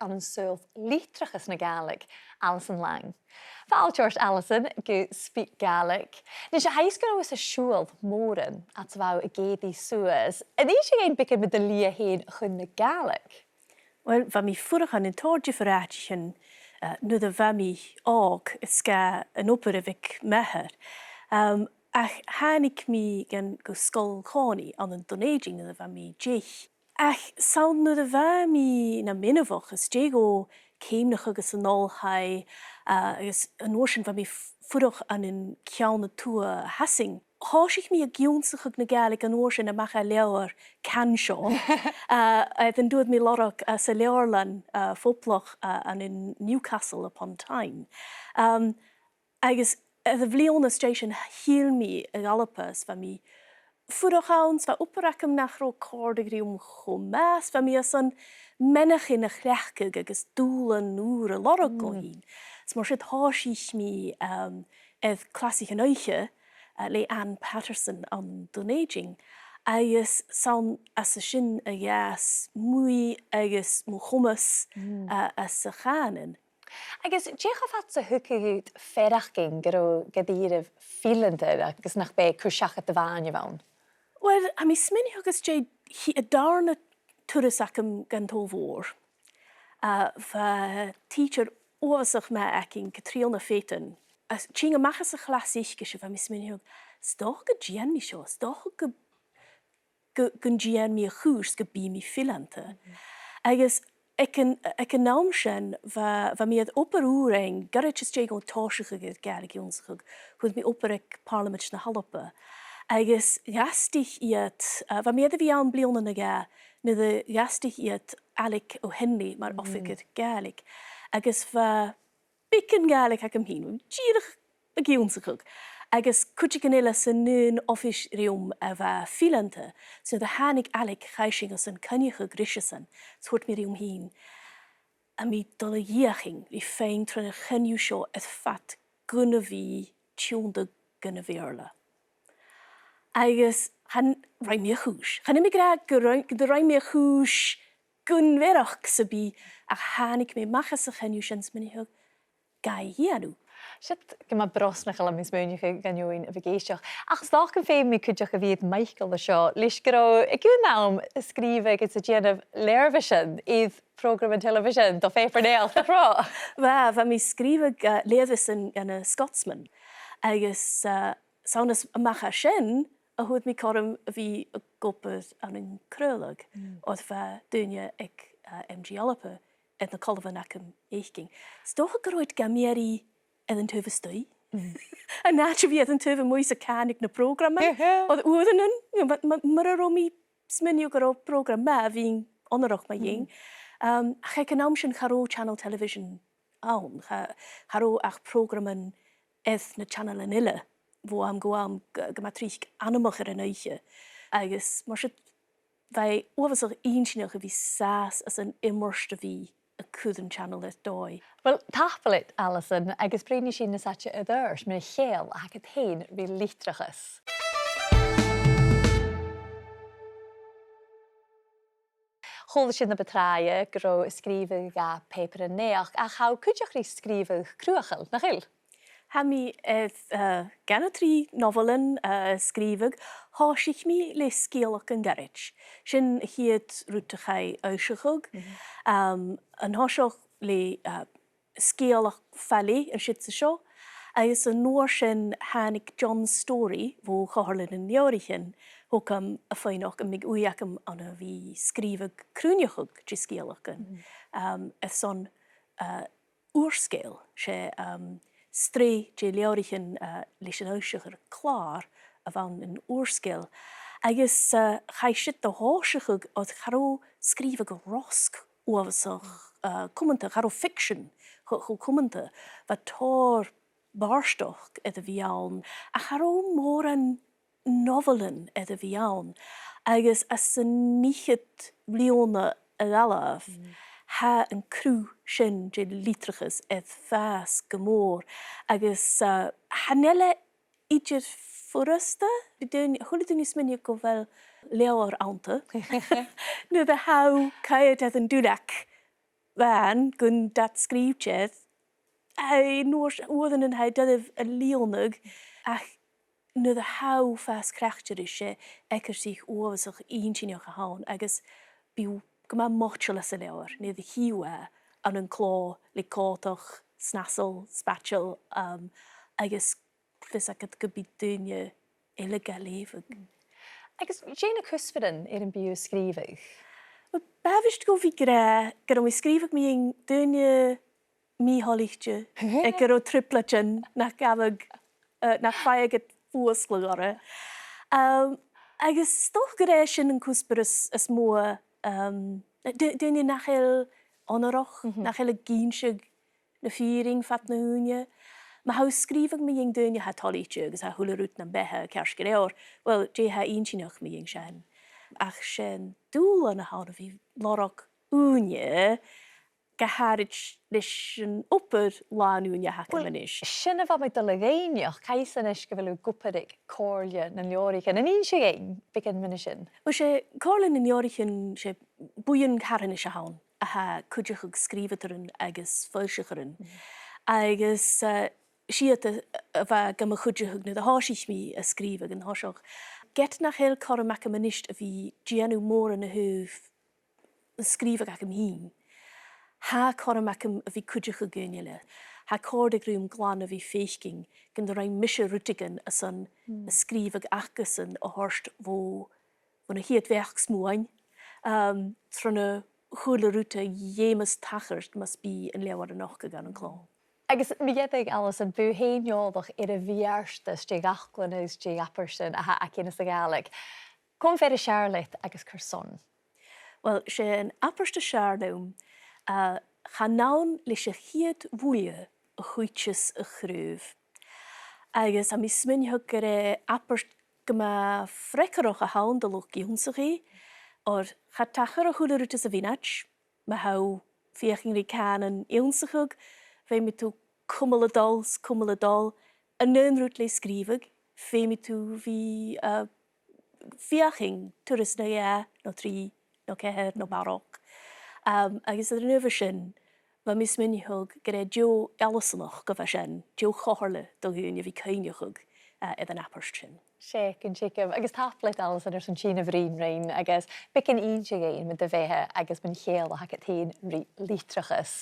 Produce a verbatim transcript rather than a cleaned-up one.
ann an saoghal litreachas na Gàidhlig, Alison Lang. Fàilte ort, Alison, gu SpeakGaelic. Nise, tha fhios gun robh thusa a' siubhal mòran fhad 's a bha thu ag èirigh suas. An innis thu dhuinn beagan mu do shlighe fhèin chun na Gàidhlig? Uill, bha mi a' fuireach ann an tòrr diofar àiteachan, eh, nuair a bha mi òg, is dha an obair a bh' aig m' athair. Em, ach thàinig mi gun, gu Sgoil Chòmhnaidh ann an Dùn Èideann nuair a bha mi deich. Ach 's ann nuair a bha mi nam inbheach às dèidh dhomh ceumnachadh anns an oilthigh, eh, agus an uair sin bha mi a' f-, fuireach ann an ceann a tuath a Shasainn. Thòisich mi ag ionnsachadh na Gàidhlig an uair sin a-mach à leabhar Can Seo, eh, eh, air an d' fhuair mi lorg, eh, sa leabharlann, eh, phoblach, eh, ann an Newcastle upon Tyne. Em, agus air a' bhliadhna às dèidh sin thill mi a dh'Alba is bha mi a' fuireach ann, 's bha obair agam nach robh a' còrdadh rium cho math, 's bha mi airson meanbh-chruinn a chleachdadh agus dùbhlan ùra a lorg dhomh fhìn. 'S mar sin thòisich mi, em, air clasaichean oidhche, eh, le Anne Patterson ann an Dùn Èideann, agus 's ann às a sin a dh'fhàs m' ùidh agus mo chomas, eh, anns a' chànan. Agus dè cho fad 's a thugadh dhut faireachdainn gun robh, gu dìreach fileanta agus nach b' e cur-seachad do mhàthairean a bh' ann? Uill, tha mi a' smaoineachadh às dèidh, chì-, an dàrna turas agam dhan t-Sabhal Mhòr, eh, bha teacher uabhasach math againn, Catrìona Faton. Às, tighinn a-mach às a' chlas aice-se, bha mi a' smaoineachadh, 's dòcha gun dèan mi seo, 's dòcha gu gu, gun dèan mi a' chùis, gum bi mi fileanta. Agus aig an, aig an àm sin, bha, bha mi air obair ùr fhaighinn, goirid às dèidh dhomh tòiseachadh air Gàidhlig ionnsachadh, fhuair mi obair aig Pàrlamaid na h-Alba. Agus dh'fhastaich iad, eh, bha mi air a bhith ann bliadhna no dhà, nuair a dh'fhastaich iad Ailig O'Henley mar oifigear Gàidhlig. Agus bha beagan Gàidhlig agam fhìn, dìreach ag ionnsachadh. Agus cuideigin eile san aon oifis rium a bha fileanta, 's nuair a thàinig Ailig, chaidh sinn gus an coinneachadh ris-san, 's thuirt mi rium fhìn, tha mi a' dol a dh'fheuchainn ri faighinn tron a' choinneamh seo air fad gun a bhith tionndadh dhan a' Bheurla. Agus chan, rinn mi a' chùis. Chan eil mi ag ràdh gun rinn, gun do rinn mi a' chùis gu mearachd sam bith, ach thàinig mi a-mach às a' choinneamh sin 's mi a' smaoineachadh, gabh a dhèanamh. Siud gu math brosnachail, tha mi a' smaoineachadh, dhan fheadhainn a bhiodh ag èisteachd. Ach 's dòcha gum feum mi cuideachd a bhith air Michael an seo, leis gun robh thu aig aon àm a' sgrìobhadh agus a' dèanamh lèirmhisean air prògraman telebhisean do Phàipear Naidheachd, nach robh? Bha, bha mi a' sgrìobhadh, eh, lèirmhisean dhan a' Scotsman. Agus, eh, 's ann às, a-mach à sin a fhuair mi cothrom a bhith ag obair ann an craoladh, oir bha daoine aig, eh, M G Alba air na colbhan agam fhaicinn. 'S dòcha gun robh iad gam iarraidh air an taobh a-staigh. An àite a bhith air an taobh a-muigh 's a' cànain na prògraman. Oir uaireannan, you know, ma-, ma-, mura robh mi a' smaoineachadh gun robh prògram math, bhithinn onarach mu dheidhinn. Um, ach aig an àm sin cha robh channel television ann, cha, cha robh ach prògraman air na channelan eile, bho àm gu àm, gu, gu math tric anmoch air an oidhche. Agus mar sin, bha e uabhasach inntinneach a bhith sàs anns an iomairt a bhith a' cur an channel air dòigh. Uill, tapadh leat, Alison, agus bruidhnidh sinn nas fhaide air adhart mu cheangal a th' agad fhèin ri litreachas. Chuala sinn na bu tràithe gun robh thu a' sgrìobhadh dha Pàipear an Naidheachd, ach tha thu cuideachd ri sgrìobhadh cruthachail, nach eil? Tha mi air, eh, dhà no trì nobhailean, eh, a sgrìobhadh. Thòisich mi le sgeulachdan goirid. Sin a' chiad rud a chaidh fhoillseachadh. Um, an toiseach le, eh, sgeulachd falaidh, an siud 's an seo. Agus an uair sin thàinig John Storey bho Chomhairle nan Leabhraichean thugam a' faighneachd am biodh ùidh agam ann a bhith a' sgrìobhadh cruinneachadh de sgeulachdan. Um, airson, eh, Ùr-Sgeul, 's e, um, sreath de leabhraichean, eh, leis an fhoillsichear Clàr a bh' ann an Ùr-Sgeul. Agus, eh, chaidh siud a thòiseachadh oir cha robh sgrìobhadh rosg uabhasach, eh, cumanta, cha robh fiction cho, cho cumanta, bha tòrr bàrdachd air a bhith ann, ach cha robh mòran nobhailean air a bhith ann, agus anns an fhichead bliadhna a dh'fhalbh, tha an cruth sin de litreachas air fàs gu mòr, agus, eh, chan eil e idir furasta, bidh daoine, a h-uile duine a' smaoineachadh gu bheil leabhar annta, nuair a tha thu a' coimhead air an duilleag, bhàn gun dad-sgrìobhadair, aidh, an uair, uaireannan tha e doirbh a lìonadh, ach nuair a tha thu a' fàs craicte ris, 's e eacarsaich uabhasach inntinneach a th' ann, agus bidh thu gu math moiteil às an leabhar nuair a chì thu e ann an clò le còmhdach, snasail, spaideil, um, agus fios agad gum bi daoine eile ga leughadh. Agus dè na cuspairean air am bi thu a' sgrìobhadh? Uill, b' àbhaist dhomh a bhith ag ràdh gun robh mi a' sgrìobhadh mu dheidhinn daoine mì-thoilichte, aig an robh trioblaidean nach gabhadh, eh, nach faigheadh iad fuasgladh orra. Um, agus 's dòcha gur e sin an cuspair as, as motha, um, d-, daoine nach eil onarach, nach eil ag innse na fìrinn fad na h-ùine. Ma tha thu a' sgrìobhadh mu dheidhinn daoine a tha toilichte agus tha a h-uile rud nam beatha ceart gu leòr, uill, dè tha inntinneach mu dheidhinn sin? Ach 's e an dùbhlan a th' ann a bhith a' lorg ùine gu h-àraid leis an obair làn-ùine a th' agam a-nis. Sin a bha mi a' dol a dh'fhaighneachd, caitheas a-nis gu bheil thu ag obair aig Comhairle nan Leabhraichean. An inns thu dhuinn beagan mu dheidhinn sin? Uill, 's e Comhairle nan Leabhraichean, 's e buidheann carthanais a th' ann a tha a' cuideachadh sgrìobhadairean agus foillsichearan. Agus, eh, 's iad a, a bha gam chuideachadh nuair a thòisich mi a' sgrìobhadh an toiseach. Ged nach eil cothrom agam a-nis a bhith a' dèanamh mòran a thaobh an sgrìobhadh agam fhìn, tha cothrom agam a bhith a' cuideachadh dhaoine eile. Tha e a' còrdadh rium glan a bhith a' faicinn gun do rinn mise rudeigin airson an sgrìobhadh acasan a thoirt bho, bhon a' chiad bheachd-smuain, um, tron a h-uile rud a dh'fheumas tachairt mus bi an leabhar a' nochdadh ann an clò. Agus mu dheireadh, Alison, bidh thu fhèin eòlach air a' bheartas de dh'fhaclan agus de dh'abairtean a th' againn sa Ghàidhlig. Cò am fear as fheàrr leat agus carson? Uill, 's e an abairt as fheàrr leam, uh, chan ann leis a' chiad bhuille a chuideas a' chraobh. Agus tha mi a' smaoineachadh gur e abairt gu math freagarrach a th' ann do luchd-ionnsachaidh, oir cha tachair a h-uile rud sa mhionaid. Ma tha thu a' feuchainn ri cànan ionnsachadh, feumaidh tu cumail a' dol 's cumail a' dol. An aon rud le sgrìobhadh, feumaidh tu bhith, uh, feuchainn turas no dhà, no trì, no ceithir, no barrachd. Um, agus air an adhbhar sin, bha mi a' smaoineachadh gur e deagh fheallsanachd a bha sin, deagh chomhairle do dhaoine a bhith a' cuimhneachadh, uh, air an abairt sin. 'S e, gun teagamh. Agus tapadh leat, Alison, airson tighinn a bhruidhinn rinn, agus beagan innse dhuinn mun do bheatha agus mun cheangal a th' agad fhèin ri litreachas.